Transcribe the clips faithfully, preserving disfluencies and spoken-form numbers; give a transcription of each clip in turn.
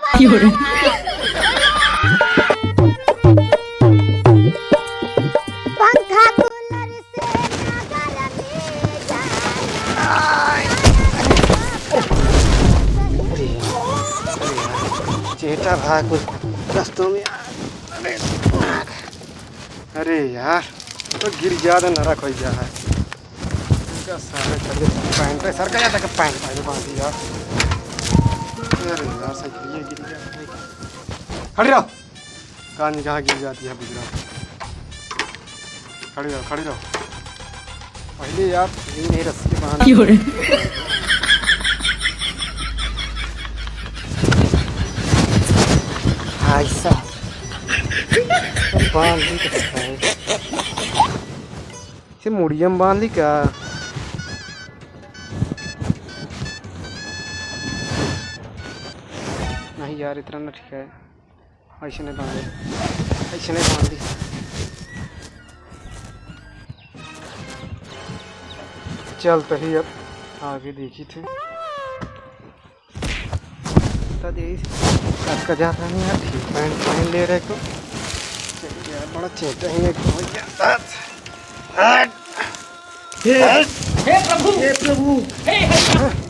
क्यों रे? पंखा कूलर से ना गर्मी जाला। चेटा भाग कुछ रस्तों में आ-, अरे, अरे यार, तो गिर गया तो नरक हो गया है। इनका सारे कर दे, पैंट पे सर का जाता कि पैंट पहले बांध दिया। अरे यार, साइकिल ये गिर गया। हट रहा। कान जहाँ गिर जाती है, बुजरा। खड़ी रहो, खड़ी रहो। पहले यार, यही नहीं रस्सी बांध। क्यों रे? भाई साहब। बांध ली तो है। इसे मुड़िया में बांध ली का? नहीं यार, इतना ना ठीक है। ऐसे नहीं बांध दी, ऐसे नहीं बांध दी। चल तही अब आगे देखी थे। तो दे इस कस का जाता नहीं यार, ठीक पैंट पहन ले रहे को। चल यार, बड़ा चेता ही है, खो जाता। हट। हे, हे प्रभु! हे प्रभु! हे हरि!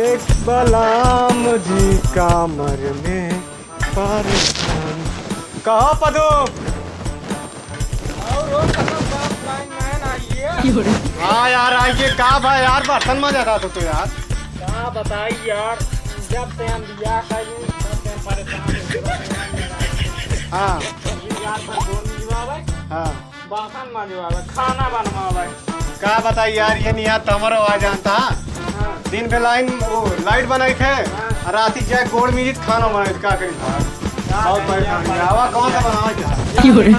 एक बलाम जी कामर में परेशान। कहो पदो। और वो कसम बात लाइन मैन आइए। हाँ यार, आइए। का भाई यार, बर्तन मांजा था तो, तो यार। का बताई यार, जब से हम बियाह करी, तब से हम परेशान हो गए। हाँ। ये यार पर गोल मिलवावे। हाँ। बासन मजवावे, खाना बनवावे। का बताई यार, ये नहीं यार, तमरो आ जानता। हाँ। दिन पे लाइन, वो, लाइट बनाई थे, हाँ। और राती जाए गोड़ में खाना बनाई थे, का करी था? का बहुत करी परेशान यार, है। आवा, कौन सा बनावा क्या? क्यों रे?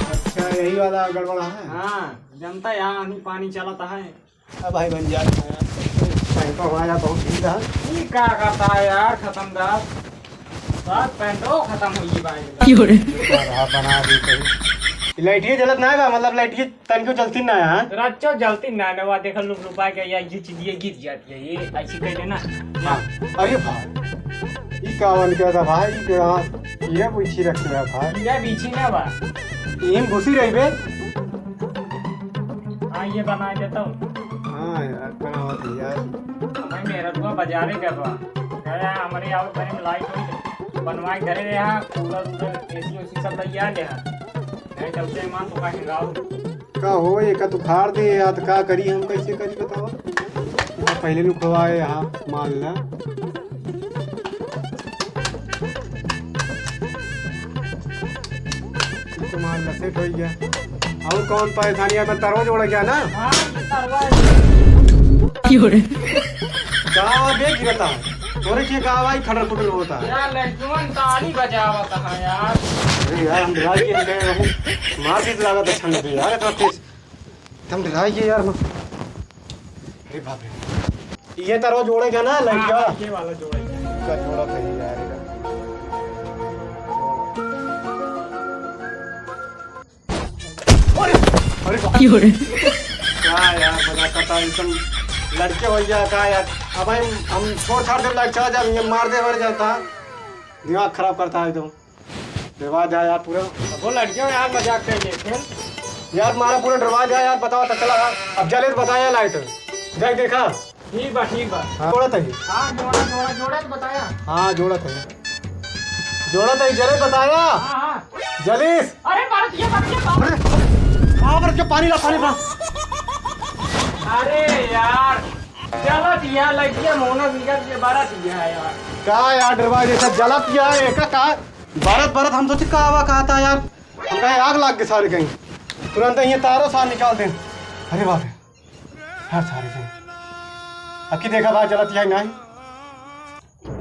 अच्छा, यही वाला गड़बड़ा है। हाँ, जनता यहाँ आनी पानी चलता है। अब भाई बन जात है यार। पैंटो हमारा बहुत ढीला है। ई का करता है यार, खत्म दास। बस पैंटो खत्म हो गई भाई। क्यों रे? यार, आप बना दी कहीं। लाइटिए जलत ना है बा, मतलब लाइटिए तनिको जलती ना है, हाँ? रच्चो जलती ना है, वा देखो लुक लुपा के या ये चीज ये गिर जाती है, ये ऐसी कह देना। हाँ। अरे भाई, ई का बन गया था भाई, ई के यहाँ ये पीछे रख दिया भाई। ये पीछे ना बा। ये घुसी रही बे। हाँ, ये बना देता हूँ। हाँ यार, बनावत है यार। हमारे मेहररुआ बाजारे गए बा। कहे, "हमरे आवत घरे में लाइट होई, बनवाए घरे रहा, कूलर वूलर, एसी ओसी सब लइया ले हा। नहीं चलते मान तो काहे गाओ।" का हो, एका तो फाड़ दे यार, तो का करी हम, कैसे करी बताओ? पहले लुकवाए यहाँ माल ना। तुम्हार लसेट हो गया। और कौन परेशानी है? मैं तरवा जोड़ा क्या ना? हाँ, ये तरवा है। क्यों रे? गावा बे गिरता है। तोरे के गावा ही खटर खुटर होता है। यार, लड़कियों ताली बजावत है यार। अरे यार, हम डरा के ले रहे हैं। मार के लागत है ठंड पे यार, इतना तेज। हम डरा गए यार, हम। अरे बाप रे। ये तरवा जोड़े क्या ना, लड़का? हाँ, ये वाला जोड़े क्या? का जोड़ा था ये यार, इधर। अरे, अरे बाप। क्यों रे? का यार, मजाक करता है, एकदम लड़के हो गया का यार? अब हम, हम छोड़ छाड़ दे, लाइट चला जाए, ये मार दे, मर जाता है। दिमाग खराब करता है एकदम। बर्बाद है यार पूरा। अब वो लड़के हो यार, मजाक कर लिए थे। यार, मारा पूरा डरवा दिया यार, बताओ तो चला यार। अब जले तो बताया लाइट। जाके देखा। ठीक बा, ठीक बा। हाँ, जोड़ा था ये। हाँ, जोड़ा, जोड़ा, जोड़ा तो बताया। हाँ, जोड़ा था ये। जोड़ा था ये, जले बताया। हाँ, हाँ। जलीस। अरे, मारा दिया, मारा दिया, मारा। अरे, कहाँ पर क्या पानी ला, पानी ला। अरे यार, जला दिया, लग गया, मोना बिगड़ के बारा दिया है यार। का यार, डरवा जैसा जला दिया है, का, का? बरत बरत हम सोचे का आवा कहा था यार, हम कहे आग लाग के सारे कहीं। तुरंत ये तारो सार निकाल दे। अरे बाप रे, हर सारे कहीं। अब की देखा भाई जलत या नहीं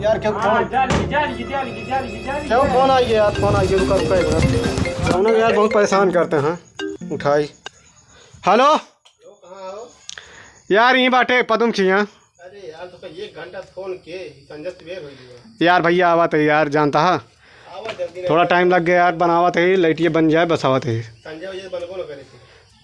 यार, क्यों हाँ, फोन? जल गई, जल गई, जल गई, जल गई, जल गई। क्यों फोन आई है यार, फोन आई है, रुका, रुका एक मिनट। फोन यार बहुत परेशान करते हैं, उठाई। हेलो यार, यहीं बाटे पदुम खिया। अरे यार, तो एक घंटा फोन के, संजय सुबेर हो गया। यार भइया, आवत है यार, जानता है, आवा जल्दी, थोड़ा टाइम लग गया यार, बनावत है, लाइटिया बन जाए, बस आवत है। संजय वजह बनबो न करे थे।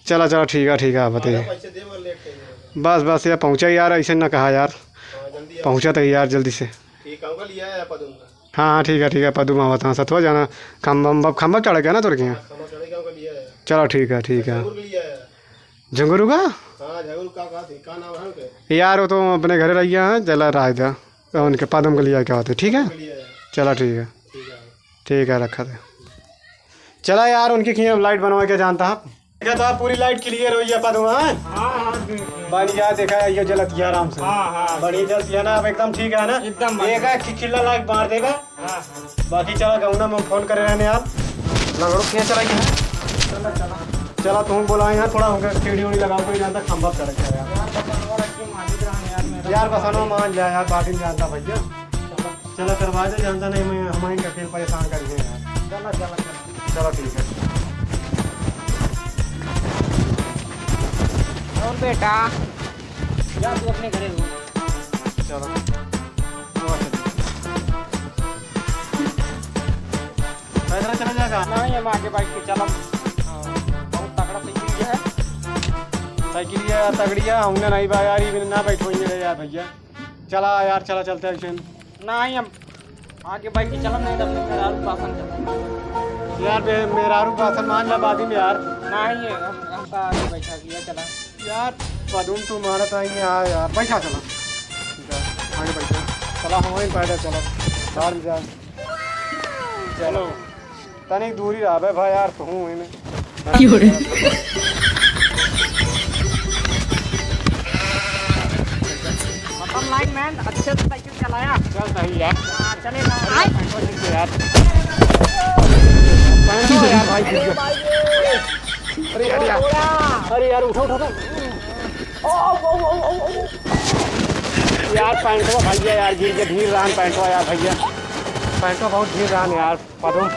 चला, चला, ठीक है, ठीक है, आवत है। पैसे दे, वो लेट कर दे। बस, बस, यार, पहुँचा यार, ऐसे ना कहा यार। हाँ, जल्दी आओ। पहुँचा तो यार, जल्दी से। ठीक है, अंकल, ये आया पदम का। हाँ, हाँ, ठीक है, ठीक है, पदम आवत, हाँ, सतवा जाना, खम्भा, खम्भा चढ़ गया ना तोर के यहाँ। हाँ, खम्भा चढ़ गया, अंकल, ये आया। चलो, ठीक है, ठीक है। अंकल, ये आया। झंगुरू का? हाँ, झंगुरू का, का थी? का नाम है उनके? यार, वो तो अपने घरे रह गया है, चला रह जा। तो उनके पदम के लिए क्या होते, ठीक है? के लिए है। चला, ठीक है। ठीक है। ठीक है, रखा थे। चला यार, उनके खियाँ लाइट बनवा के जानता है। देखा तो पूरी लाइट क्लियर हुई है पदम, हाँ? हाँ, हाँ, बिल्कुल। बन गया, देखा, ये जलत गया आराम से। हाँ, हाँ। बढ़िया जलत गया ना, अब एकदम ठीक है ना? एकदम बढ़िया। एक है खिखिला लाइट मार देगा। हाँ, हाँ। बाकी चला, गौना में फोन करे रहने यार। लंगड़ो के चला गया? चला, चला। चला, तुम बोला यहाँ थोड़ा होगा, सीढ़ी उड़ी लगाओ, कोई जानता खंभा चढ़ गया यार। यार, बस हनुमान मान जाए यार, बाकी नहीं जानता भैया। चला, करवा दे, जानता नहीं मैं, हमारे का फिर परेशान कर गए यार। चला, चला, चला। चला, ठीक है। और बेटा, जा तू अपने घरे हो। चलो। पैदल चला जाएगा? नहीं, हम आगे बाइक पे चलब। हाँ, बहुत तगड़ा साइकिल है। साइकिल ये तगड़ी है, हमने नहीं बा यार, ये ना बैठो, ये ले यार भैया। चला यार, चला चलते हैं ऐसे। नहीं, हम आगे बाइक पे चलब, नहीं तो अपने मेहरारू बासन चलब। यार, बे-, मेहरारू बासन मान ला बाद में यार। नहीं, हम, हमका आगे बैठा दिया, चला। यार, पदुम तू मारत आई है, हाँ यार, बैठा चला। ठीक है, आगे बैठा। चला, हम वहीं पैदल चला। कार में जा। चलो। तनिक दूरी रहबे भाई यार, तू हूँ इन्हें। क्यों रे? बॉटम लाइन मैन, अच्छे से साइकिल चलाया। चल सही यार। हाँ, चलेगा। पैंटवा खींच के यार। पैंटवा यार भाई खींच के। अरे यार, यार। अरे यार, उठो, उठो, उठो। यार पैंटवा भैया यार गिर के ढील रहन पैंटवा यार भैया। पैंटवा बहुत ढील रहन यार। पदुम।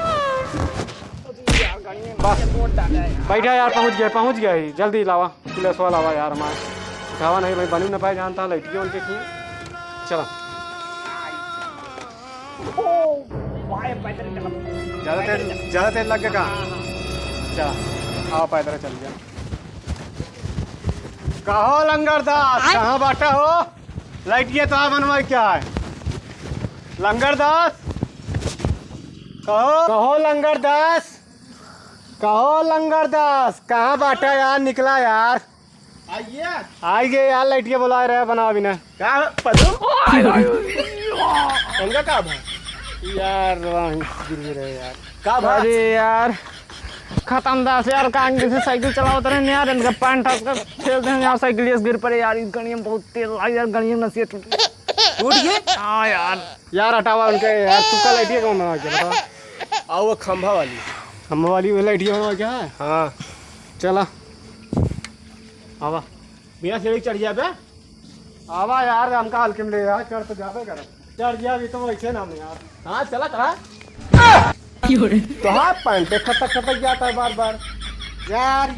बस। बैठा यार, पहुँच गया, पहुँच गया ही। जल्दी लावा, पुलिसवा लावा यार हमार। उठावा नहीं भाई, बनी न पाए जानता, लड़की उनके की। चला। ओ, भाई, पैदल चला। ज्यादा तेल, ज्यादा तेल लग गया का? हाँ, हाँ। चला, आओ पैदल चल जा। कहो लंगरदास, आय? कहाँ बाटा हो? लाइटिया तो बनवाई क्या है? लंगरदास, कहो, कहो लंगरदास, कहो लंगरदास, कहाँ बाटा यार, निकला यार। आइए। आइए यार, लाइटिया बुला रहे, बनावा बिना। का पदू? उनका का भा? यार, वहीं गिर गिरे यार। का भा? अरे यार, खतम दास यार, कांगे से साइकिल चलावत रहे यार, इनका पैंट हंस कर फेल दें यार, साइकिल ये गिर पड़े यार, इस गणिया में बहुत तेल लाग यार, गणिया में नसिया टूट गई। टूट गई? हाँ यार। यार हटावा उनके यार, तू कल आइडिया कौन बना के बता? आ वो खंभा वाली। खंभा वाली वाला आइडिया बना क्या है? हाँ। चला। आवा। बिना सीढ़ी चढ़ जाबे? आवा यार, हमका हल्के में ले यार, चढ़ तो जाबे कर। चढ़ गया अभी तो वैसे ना हम यार। हाँ, चला, चला। क्यों रे? तो हाफ पैंट पे खटक खटक जाता है बार बार। यार,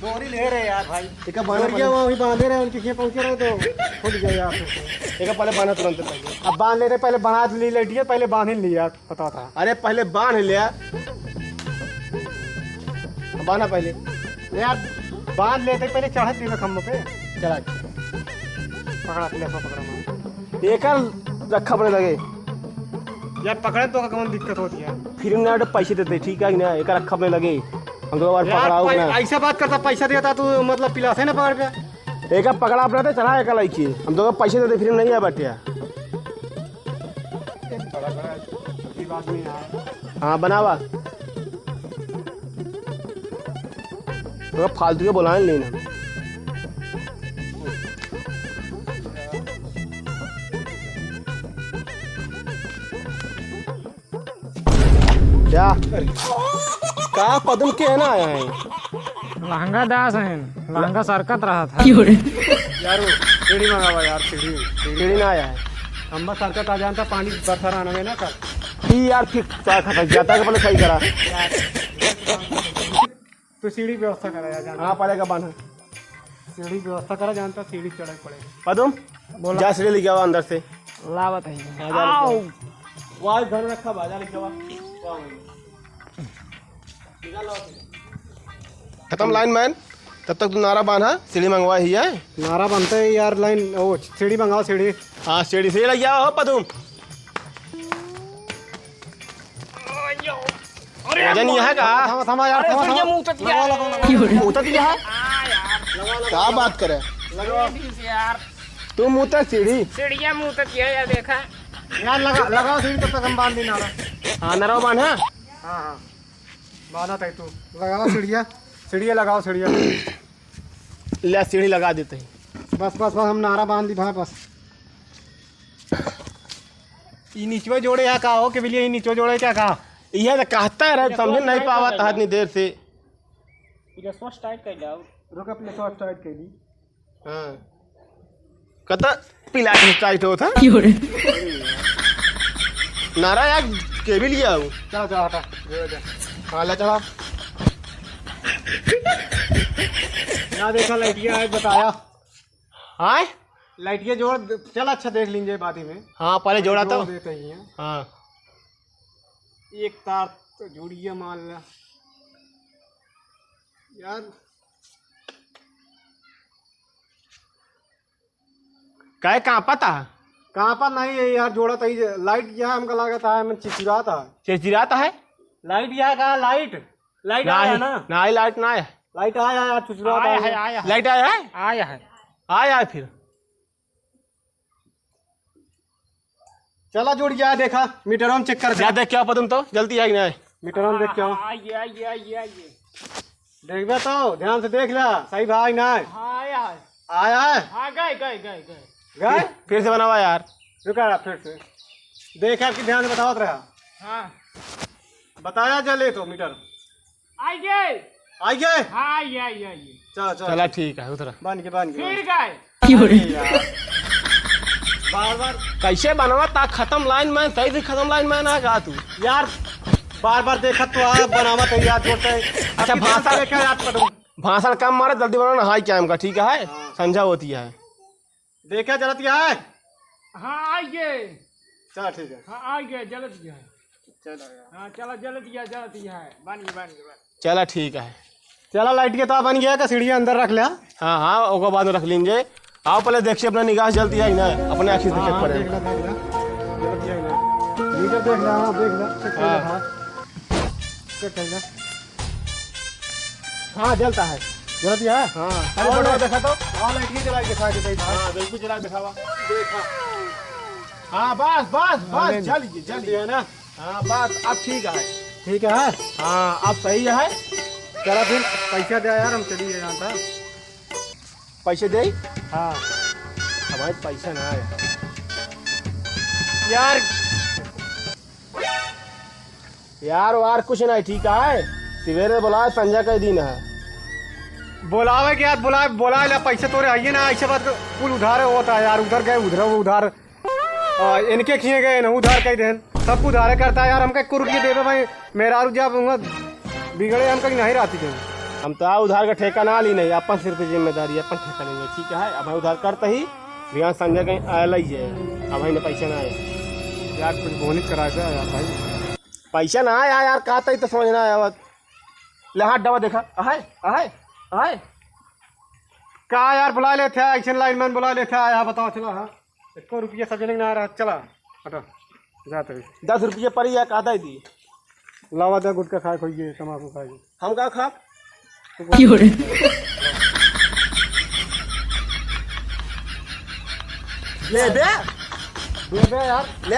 डोरी ले रहे यार भाई। एक बांध डोरी गया, वहीं बांधे रहे, उनके खेत पहुंचे रहे तो फूट गया यार। एक पहले बांधा तुरंत पहले। अब बांध ले रहे, पहले बना ली लड़िया, पहले बांध ही लिया। पता था। अरे पहले बांध ले। बांधा पहले। यार बांध लेते पहले चढ़त दिलो खम्भे पे। चला। पकड़ा, पकड़ा, पकड़ा मार। एकर रखा अपने लगे। यार पकड़े तो कौन दिक्कत होती है? फिर ना तो पैसे देते, ठीक है कि ना? एकर रखा अपने लगे। हम तो बार यार, पकड़ाओ पै-, ना। ऐसा बात करता, पैसा देता तू, मतलब पिलासे ना पकड़ पे। एका पकड़ा अपना तो चढ़ा एका लइके। हम तो पैसे देते फिर नहीं आ बटिया। बड़ा, बड़ा अजीब आदमी है। हाँ, बनावा। तो फालतू के बुलाए लेना। क्या? का पदम के है ना आया है? लहंगा दास है, लहंगा सरकत रहा था। यार, वो सीढ़ी मंगावा यार, सीढ़ी, सीढ़ी। सीढ़ी ना आया है। हम बस सरकत आ जानता, पानी बरसा रहना है ना कल। ई यार, ठीक, चाय खत्म, जाता के पहले सही करा। तो सीढ़ी व्यवस्था करा यार, जानता। हाँ, पहले का बांधा। सीढ़ी व्यवस्था करा, जानता, सीढ़ी चढ़े पड़े। पदम? बोला। जा सीढ़ी लेके आवा अंदर से। लावत है। हाँ, जा लेके आओ। आवा। वहाँ घर में रखा बा, जा लेके आवा। खत्म लाइन मैन, तब तक तू नारा बांधा, सीढ़ी मंगवा ही है। नारा बनता है यार, लाइन, ओ, सीढ़ी मंगाओ, सीढ़ी। हाँ, सीढ़ी, सीढ़ी लेके आओ, हो पदुम। अरे वजन यह है का? थमा, थमा यार, अरे थमा, सीढ़िया थमा। मुँह उतर गया। लगाओ, लगाओ, लगाओ। मुँह उतर गया है? हाँ यार। लगाओ, लगाओ। क्या बात करे? लगाओ। तू मुँह उतर सीढ़ी। सीढ़िया मुँह उतर गया यार, देखा। यार लगा, लगाओ सीढ़ी, तब तक हम बांध देना। हाँ, नरवा बांध, हाँ? हाँ, हाँ। बांधा तई तू। लगाओ सीढ़िया। सीढ़िया लगाओ, सीढ़िया। ले, सीढ़ी लगा देते हैं। बस, बस, बस, हम नारा बांध दी भाई, बस। ई निचवा जोड़े है का हो, के बिलिया, ई निचवा जोड़े क्या का? इहे तो कहता है, ये समझ नहीं पावा था इतनी देर से। ये सॉस टाइट कर जाओ। रुक, अपने सॉस टाइट कर दी। हाँ। कता पिला के टाइट होता। क्यों रे? नारा यार, के बिलिया हो। चला, चला, हटा। ये हो जा। हाँ, ले चला। ना देखा, लाइटिया आज बताया। हाँ? लाइटिया जोड़ दे-, चल अच्छा देख लीजिए बाद ही में। हाँ, पहले जोड़ा जोड़ तो। देते ही हैं। हाँ। एक तार तो जोड़िए मान ला। यार। काहे कांपत है? कांपत नहीं है यार, जोड़ा तो ही लाइट यह हमका लागत है, मन चिचिरात है। चिचिरात है? लाइट यह का लाइट? लाइट आया नहीं, ना? नहीं, लाइट ना आया। लाइट आया, आया, चुचुरात आया आया। है, आया है। लाइट आया है? आया है। आया है फिर। चला जोड़ गया, देखा, मीटरवा में चेक कर जा। देख क्या पता तो, जल्दी आई ना। मीटरवा में देख क्या। आइए, आइए, आइए, आइए। देखबे तो, ध्यान से देख ला, सही भाई ना। हाँ, आया है। आया है? हाँ, गए, गए, गए, गए। गए? फिर, फिर से बनावा यार। रुका रहा, फिर से। देख आपकी ध्यान से बतावत रहा। हाँ। बताया जा ले तो मीटर। आइए। आइए? हाँ, आइए, आइए, आइए। चलो, चलो, चला चलो। ठीक है, उतरा। बन के, बन के, फिर बन के। गए। क्यों रे? अरे यार। बार, बार। कैसे बनवा ता खत्म लाइन में, सही से खत्म लाइन में ना गा तू। यार, बार, बार देखत तो आ, बनावत है यार, जोड़ते हैं। अच्छा, अब कितना भाषण, देखा यार, पता भाषण कम मारे, जल्दी बनाओ ना, हाई टाइम का, ठीक है? हाँ। संझा होती है। देखा जलत गया है? हाँ, आइए। चला, ठीक है। हाँ, आइए, जलत गया है। चला यार। हाँ, चला, जलत गया, जलत गया है। बन गया, बन गया, बन गया। चला, ठीक है। चला, लाइट के तो बन गया, का सीढ़िया अंदर रख ले। हाँ, हाँ, ओकर बाद में रख लीजिए। आओ, पहले देखिए, अपना निगाह जलती है कि ना, अपने आँखी से हाँ, देखे हाँ, पड़े। देख ला, देख ला। जलत गया है ना? मीटर देख ला, हाँ, देख ला, चेक कर ला, हाँ। हाँ। चेक कर ला। हाँ, जलता है। जलत गया है? हाँ। अरे, और बटवा देखा तो। हाँ, लाइट ही जला के दिखा दे, भाई। हाँ, बिल्कुल जला के दिखावा। देखा। हाँ, बस, बस, बस, हाँ, ले ले। जल गई, जल गई। जल गया ना? हाँ, बस, अब ठीक है। ठीक है? हाँ, अब सही है। चला फिर, पैसा दे यार, हम चलिए यहाँ था। पैसे दे? हाँ। हमारे पैसा ना आया। यार, यार वार कुछ नहीं, ठीक है? सवेरे बोलाए, संझा के दिन है। बोलावे के यार, बोलाए, बोलाए ला, पैसे तोरे आइए ना, ऐसे बात कुल उधारे होता है यार, उधर गए, उधर वो उधार, आ, इनके खिए गए, इन्हें उधार कह देन, सब उधारे करता है यार, हमका एक रुपये देवे भाई, मेहरारू जब हुआ बिगड़े, हमका नहीं रहती कहीं। हम तो आ उधार का ठेका ना ली नहीं, अपन सिर पे जिम्मेदारी, अपन ठेका लेंगे, ठीक है? अब हम उधार करते ही, बिहान संझा कहीं आयल ही है, अब इन्हें पैसा ना आया। यार कुछ बोनित करा दे यार भाई। पैसा ना आया यार, का तई तो समझ ना आया। ले हाथ दबा देखा, आहे, आहे, आहे। का यार बुला लेते हैं, action lineman बुला लेते हैं, यहाँ बताओ, चला, हाँ। एको रुपया सब जने ना आ रहा, चला, हटा, जाते हैं। दस रुपये पड़ी है, का दे दी? लावा दे गुटखा खाए खोइए, तमाकू खाए। हम का खा? क्यों रे? ले बे। दे बे यार। ले।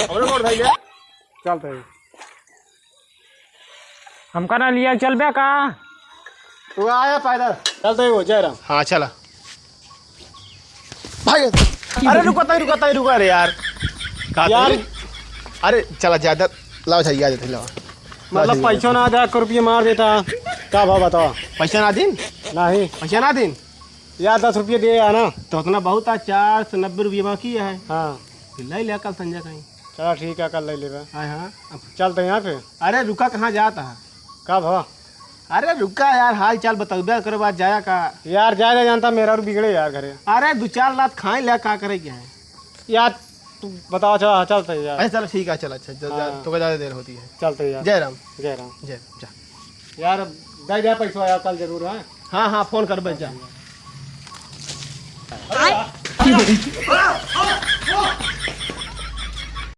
और मोर भाई ले। चलते हैं। हमका ना लिया चल बे का? तू आया पैदल। चलते हैं वो, जय राम। हाँ, चला। भाई, अरे रुको, तई रुको, तई रुको, अरे यार। का यार। तई? अरे चला, ज्यादा लाओ, अच्छा, याद है, लाओ। मतलब, लाओ, अच्छा, पैसा याद ना आ जाए, एक रुपया मार देता। का भाव बताओ? पैसा ना दिन? नहीं। पैसा ना दिन? यार, दस रुपया दे यार ना। तो उतना बहुत है, चार सौ नब्बे रुपया बाकी है। हाँ। फिर ले लिया कल संजय कहीं। चला ठीक है, कल ले लेबे। हाँ, हाँ। अब चलते हैं यहाँ पे। अरे रुका, कहाँ जाता है? का भाव? अरे रुका यार, हाल चाल बतउबे, ओकरे बाद जाया का। यार, जाए ना जानता, मेहरारू बिगड़े यार घरे। अरे, दू चार लात खाए ले, का करे के है? यार, तू बताओ, चल, चलते यार। अरे, चलो, ठीक है, चल, अच्छा, जा, जा, हाँ। तोके ज्यादा देर होती है। चलते यार। जय राम। जय राम। जय, जा। यार, दे दे पैसा यार, कल जरूर, हाँ? हाँ, हाँ, फोन करबे, जा।